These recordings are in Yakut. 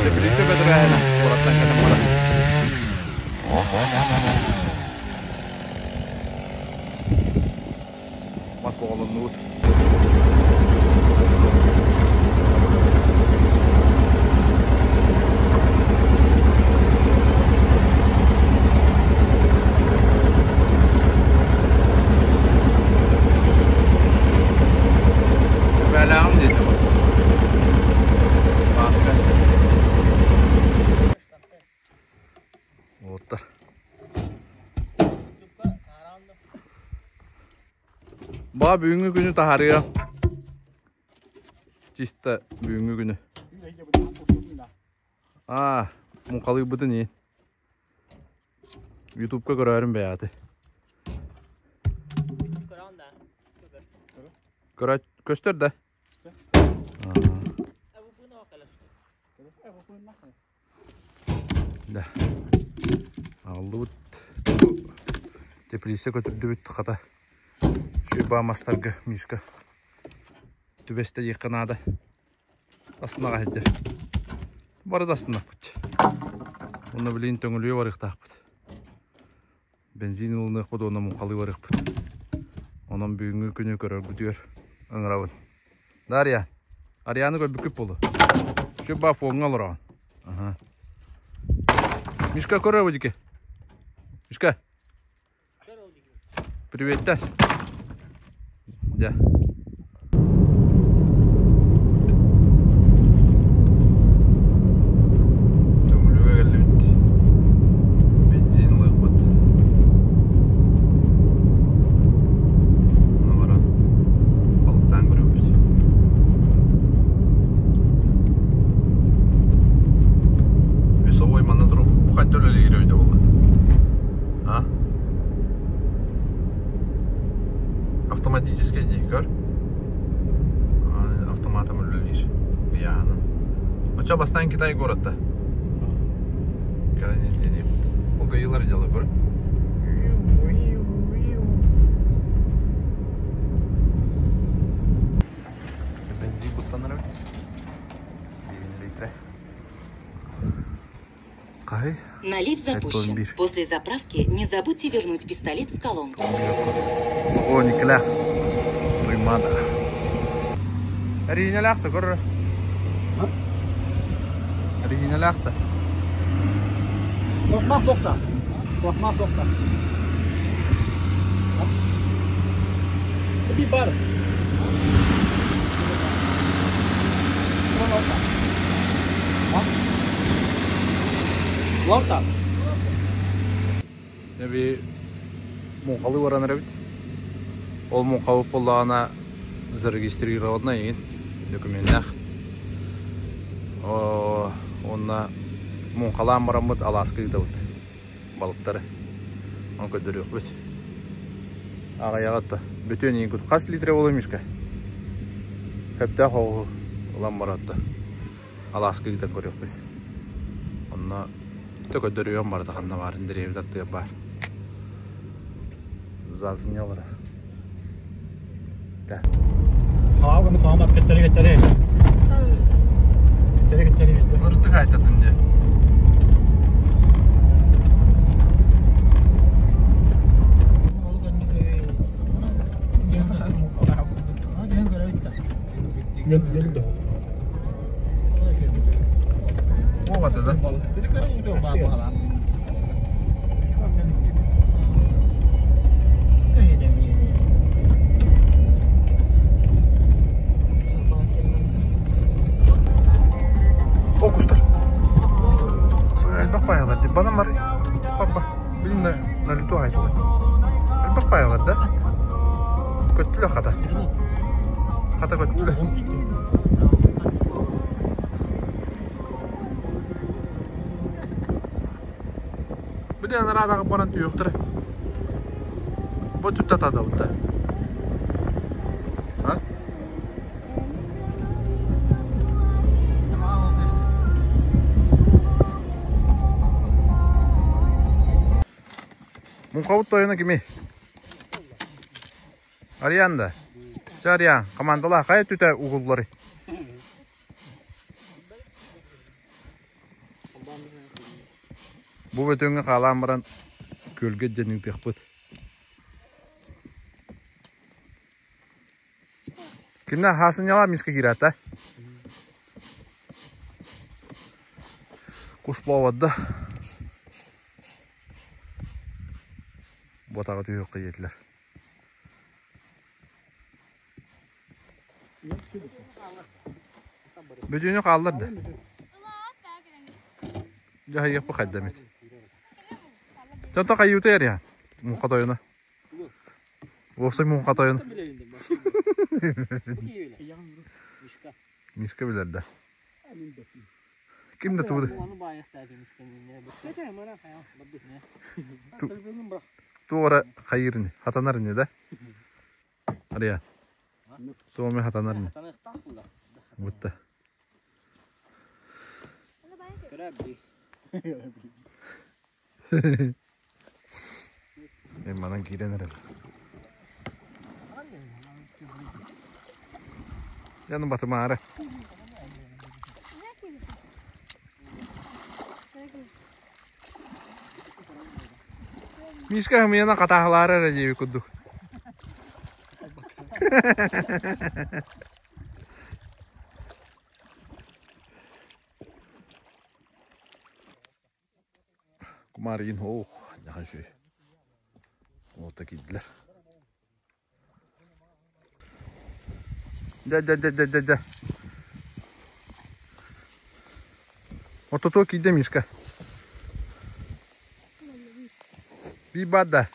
Теплица көтүрээһинэ куораттан кэлэн барар. Мас боҕолоннубут. Бэлэҕим диэтэ Бааска. Уоттар. Ба бүгүҥҥү күнү таһаарыа. Чисто бүгүҥҥү күнү. Аа, муҥхалыырбытын иин. Ютубка көрөөрүм бэйэҕити. Көрө көстөр да? Да. Аҕаллыбыт. Теплица көтүрдүбүт хата. Шуйба мастарга Мишка түбэстэ диэххэ наада. Астынаҕа сылдьар. Бары да астынаппыт. Уонна билигин төҥүлүө барыахтаахпыт. Бензин ылыныахпыт уонна муҥхалыы барыахпыт. Онон бүгүҥҥү күнү көрөргүтүгэр ыҥырабын. Дарья, Арианы көрбүккүт буолуо. Сүр фоҥҥа олороҕун. Аха. Мишка көрөр дике. Мишка. Приветтер. Да. Төҥүлүгэ кэллибит. Бензин ылыахпыт. Онно баран балыктаан көрүөхпүт. Весовой манна турук. Бу хайда үлэлиир эбитэ буолла? А? Автоматическай дии көр. Автоматом үлэлиир. Ыйааһынын. Оччо бастаан Китай городта. Кэлэн диэбит. Ол гайылар дьала көр. Бензин куттанар эбит. Литре. Хаһый? Налив запущен. После заправки не забудьте вернуть пистолет в колонку. О, Николя. Туймада. Ринялахта көрөр. Ринялахта. Пластмасс сохта. Пластмасс сохта. Bir bar. Лорта. Эби муҥхалыы баран эрэбит. Ол муҥхабыт буоллаҕына зарегистрированный игин докуменнаах. Уонна муҥхалаан бараммыт алааска ыытабыт балыктары. Оны көрдөрүөхпүт. Аҕыйаҕыт да бүтүөн иин кут. Хас литре буолуой Мишка? Сөптөөх оҕуһу ылан баратта. Алааска ыытан көрүөхпүт. Онно төкөдөрүөн барыта ханна баарын дэриэбит аттыгар баар. Зазынялара. Да. Саҕа саҕа кеттери кеттери. Кеттери кеттери. Ыртык айтатын де. Оҕата да. О, кустар. Элбэх баайалар дии. Бана мар. Папа. Билин на люту айтылар. Элбэх баайалар да. Көттүлэ хата. Хата көттүлэ. Били анарадаҕа баран түһүөхтэрэ. Бу түттэ тадабыта. А? Муҥхабыт тойоно кими? Ариан да? Чэ Ариан, командалаах хайа түтэ угуллары? Бу бөтүҥҥэ хаалаан баран күөлгэ дьэн ыытыахпыт. Кинэ хаасынньалаах миска киирээт Кус буолбатда. Буотаҕа түһүөххэ диэтилэр. Бүтүүнү хааллар да. Дьаһайыахпы хайдамит. Чонто хайыыта ярыйан. Муҥха тойоно. Уопсай муҥха тойоно. Мишка билэр да. Ким да тугу Туора хайыыр ини, хатанар ини да? Арыйа. Суоми хатанар ини. Бутта. Мен манан киирэн эрэр. Яны батымаары. Мишка хымыйана хатааһылаары эрэ диэбит курдук. Кумаарыйын ох, наһаа үчүгэй. Уолта киирдилэр. Дьэ, дьэ, дьэ, дьэ, дьэ, дьэ. Ортотуо киирдэ Мишка. Биир баар да.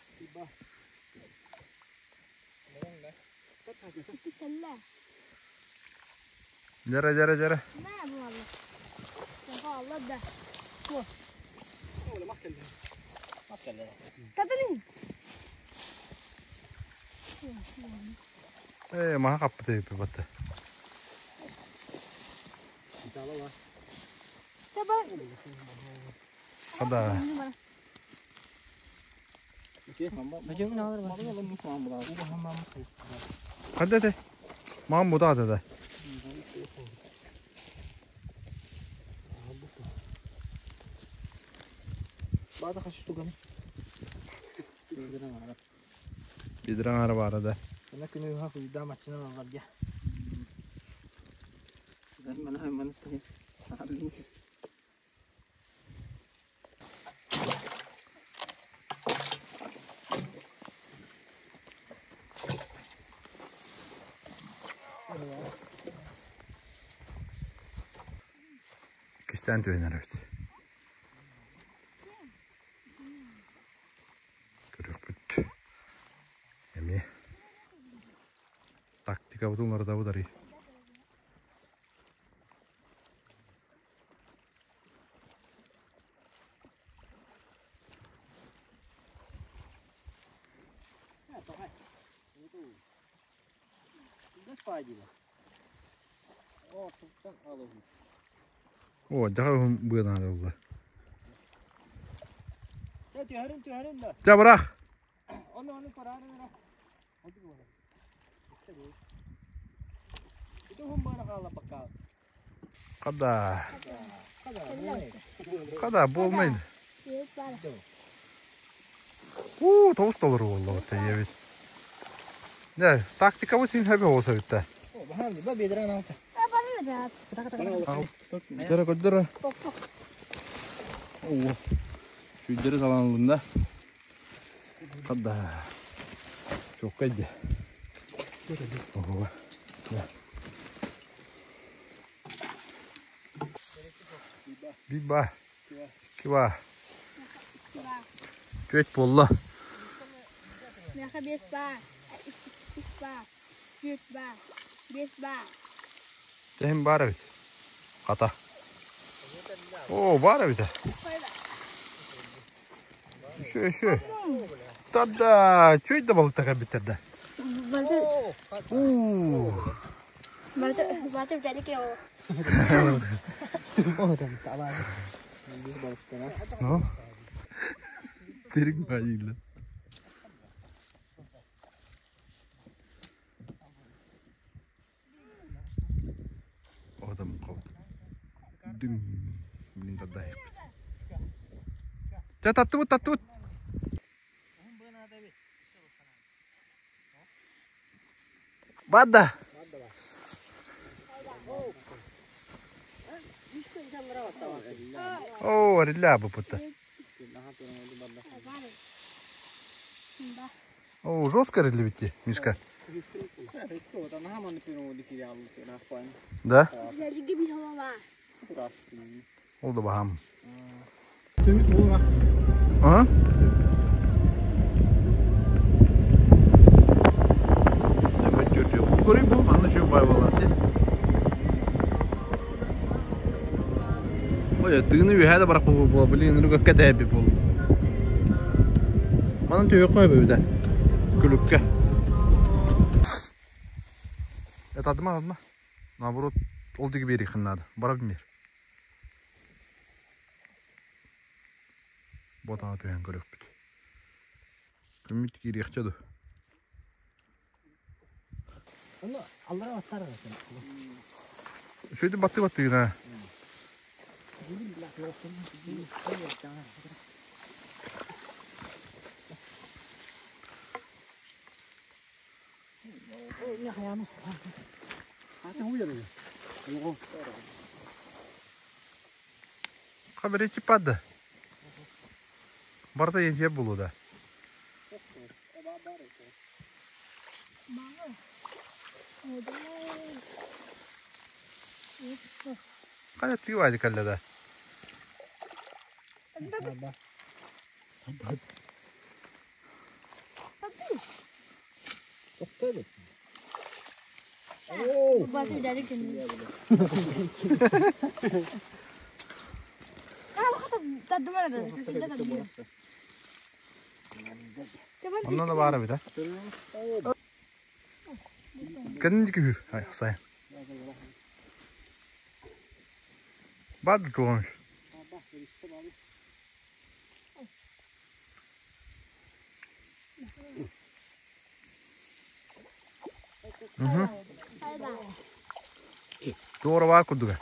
Дьэрэ, дьэрэ, дьэрэ. Ээ, маһа хаппыт эбиппит батта. Хада. Хада те. Мам буда да. Бидран ара баара да. Иккистээн түһэн эрэбит. Көрүөхпүт. Эмиэ тактикабытын уларытабыт арый. О, дьаха быанаада булла. Дьэ бырах. Хада. Хада буолмайын. Уу, тоҕус доллар буолла ийэбит. Дьэ, тактикабыт син хэби оҕус эбит да. Көрө көрдөрө. Оо. Сүйдери салан ыллым да. Хада. Чуоккай дии. Ого. Биба. Кива. Түөт буолла. Миэхэ биэс баар, үс баар, түөрт баар, биэс баар. Тэһин баар эбит. Хата. Оо, баар эбит. Үшө, үшө. Тада, чөй да балыкта кэлбиттэр да. Уу. Ну? Терик баайыылла. Одам қол. Дым. Блин, тадайықпыт. Чэ таттыбыт, таттыбыт. Бадда. Оо, арилля буппутта. О, жестко ариллибитти, Мишка. Да? Ол да баһаам. А? Көрүй бу, манна şu бай болар дии. Ой, тыыны үһэ да барах буол, блин, рүгөккэ тээби буол. Манан төһө қой бөбүдэ. Күлүккэ. Это адыма, адыма. Наоборот, ол диги берихин надо. Бара бимер. Ботаға түһэн көрүөхпүт. Күммүт киириэхчэ ду. Үчүгэй баттыы баттыгына. Хаберечи падда. Барда енжер булу да. Хайа тыыбайды кэллэ да. Онно да баар эбит а. Кэнники күһүр. Ай, сайын. Баар да туоҕун. Туора баар курдуга.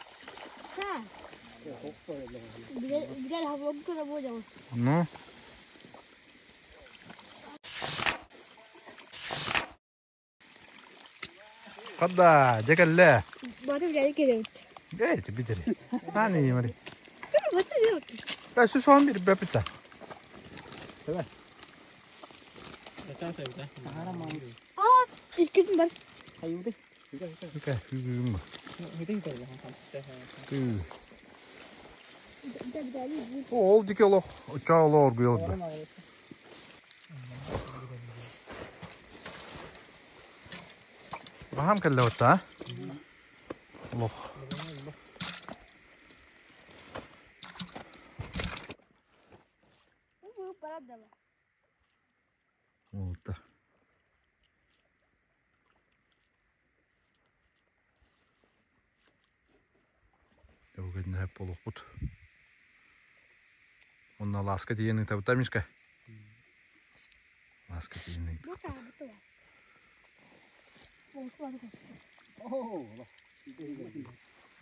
Ну. Хадда, дьэ кэллэ. Эй, битери. Тани, Мари. Өссө соһон биэрбэппит да. Ол дике олох, оччоҕо олох оргуйа олордо. Баһаам кэллэ батта, а? Олох. Уолта. Дьэ буолуохпут. Онно лааска тиийэн ыытабыт Мишка? Лааска тиийэн ыытабыт.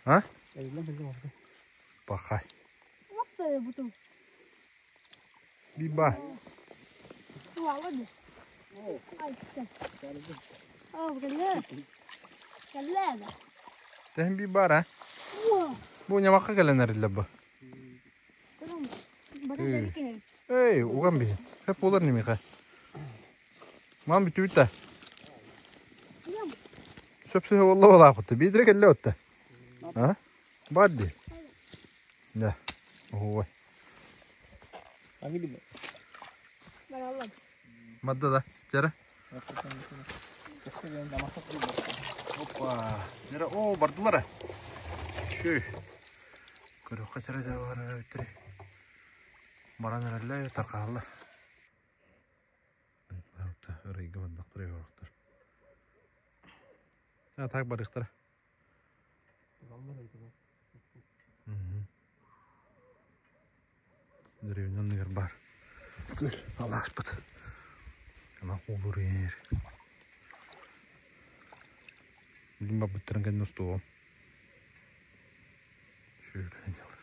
А? Пахай. Биба. Тэһин би бар а? Бу ньамахха кэлэн эриллэр бу. Эй, уган биһи. Хөп буолар немиха. Мам бүтүбүт да. Сөп-сөп болла болаахпыт. Биирдэрэ кэллэ отта. А? Бар дии. Да. Ой. Мадда да. Жара. Опа. Жара. О, бардылар. Шүй. Көрөххө тәрі да бар өттірі. Баран эрэллэ тарқаалла. Ырыйга бандақтар yorуктар. А так барыктара. Деревня анныгар баар. Көр, алааспыт. Ана уулур иһэр. Билим барбыттарын кэннэ устуом. Сүүрэн дьалар.